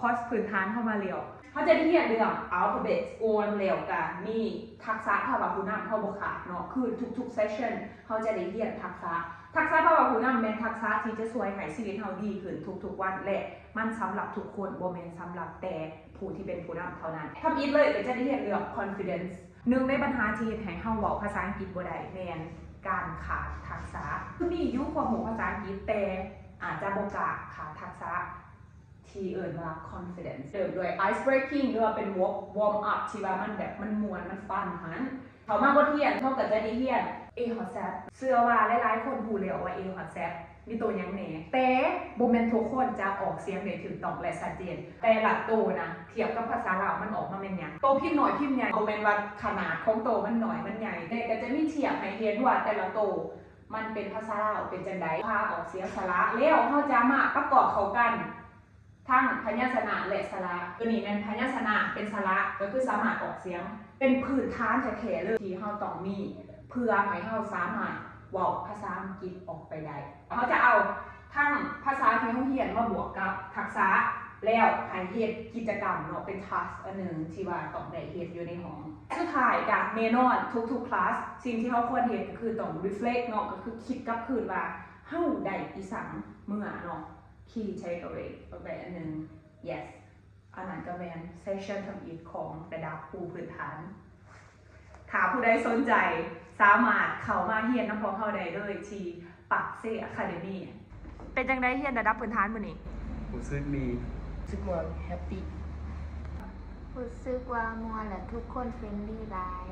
ຄອສພື້ນຖານເຮົາມາແລ້ວ. ເຮົາຈະໄດ້ຮຽນເລື່ອງ alphabets ກ່ອນ ແລ້ວກະມີທັກສະພາວະຜູ້ນຳເຮົາບໍ່ຂາດເນາະ. ຄືທຸກໆ session ເຮົາຈະໄດ້ຮຽນທັກສະ ທັກສະພາວະຜູ້ນຳແມ່ນທັກສະທີ່ຈະຊ່ວຍໃຫ້ຊີວິດເຮົາດີຂຶ້ນທຸກໆວັນ ແລະ ມັນສຳລັບທຸກຄົນ ບໍ່ແມ່ນສຳລັບແຕ່ຜູ້ທີ່ເປັນຜູ້ນຳເທົ່ານັ້ນ. ທຳອິດເລີຍກໍຈະໄດ້ຮຽນເລື່ອງ confidence. ໜຶ່ງໃນບັນຫາທີ່ເຮັດໃຫ້ເຮົາເວົ້າພາສາອັງກິດບໍ່ໄດ້ແມ່ນການຂາດທັກສະ. ຄືມີຢູ່ຄວາມຮູ້ພາສາອັງກິດ ແຕ່ອາດຈະບໍ່ກ້າຂາດທັກສະ ທີ່ເອີ້ນວ່າ confidence. ເລີ່ມດ້ວຍ ice breaking ຫຼືວ່າເປັນ warm warm up ທີ່ວ່າມັນແບບມັນມ່ວນ ມັນ fun ຫັ້ນ. ເຂົ້າມາບົດຮຽນ ເຮົາກໍຈະໄດ້ຮຽນ A ຮອດ Z. ເຊື່ອວ່າຫຼາຍໆຄົນຮູ້ແລ້ວວ່າ A ຮອດ Z ມີໂຕຫຍັງແດ່, ແຕ່ບໍ່ແມ່ນທຸກຄົນຈະອອກສຽງໄດ້ຖືກຕ້ອງ ແລະ ຊັດເຈນ. ແຕ່ລະໂຕນະ ທຽບກັບພາສາລາວ ມັນອອກມາແມ່ນຫຍັງ? ໂຕພິມນ້ອຍພິມໃຫຍ່ ບໍ່ແມ່ນວ່າຂະໜາດຂອງໂຕມັນນ້ອຍມັນໃຫຍ່, ແຕ່ກໍຈະມີທຽບໃຫ້ເຫັນວ່າແຕ່ລະໂຕມັນເປັນພາສາລາວເປັນຈັ່ງໃດ. ພາອອກສຽງສະຫຼະ ແລ້ວເຮົາຈະມາປະກອບເຂົ້າກັນ ທັງພະຍັນຊະນະ ແລະ ສະຫຼະ. ຕົວນີ້ແມ່ນພະຍັນຊະນະເປັນສະຫຼະ ກໍຄືສາມາດອອກສຽງ ເປັນພື້ນຖານແທ້ໆເລີຍທີ່ເຮົາຕ້ອງມີ ເພື່ອໃຫ້ເຮົາສາມາດເວົ້າພາສາອັງກິດອອກໄປໄດ້. ເຮົາຈະເອົາທັງພາສາທີ່ເຮົາຮຽນມາບວກກັບທັກສະ ແລ້ວໃຫ້ເຮັດກິດຈະກຳເນາະ ເປັນ task ອັນໜຶ່ງທີ່ວ່າຕ້ອງໄດ້ເຮັດຢູ່ໃນຫ້ອງ. ສຸດທ້າຍກໍແນ່ນອນ ທຸກໆ class ສິ່ງທີ່ເຮົາຄວນເຮັດກໍຄືຕ້ອງ reflect ເນາະ ກໍຄືຄິດກັບຄືນວ່າເຮົາໄດ້ອີ່ສັງເມືອເນາະ. Key takeaway ອອກໄປອັນໜຶ່ງ. Yes. ອັນນັ້ນກໍແມ່ນ session ທຳອິດຂອງລະດັບຄູພື້ນຖານ. ຖ້າຜູ້ໃດສົນໃຈ ສາມາດເຂົ້າມາຮຽນນຳພວກເຮົາໄດ້ເລີຍທີ່ປາກເຊ Academy. ເປັນຈັ່ງໃດຮຽນລະດັບພື້ນຖານມື້ນີ້? ຮູ້ສຶກດີ. ຮູ້ສຶກມ່ວນ happy. ຮູ້ສຶກວ່າມ່ວນ ແລະ ທຸກຄົນ friendly ຫຼາຍ.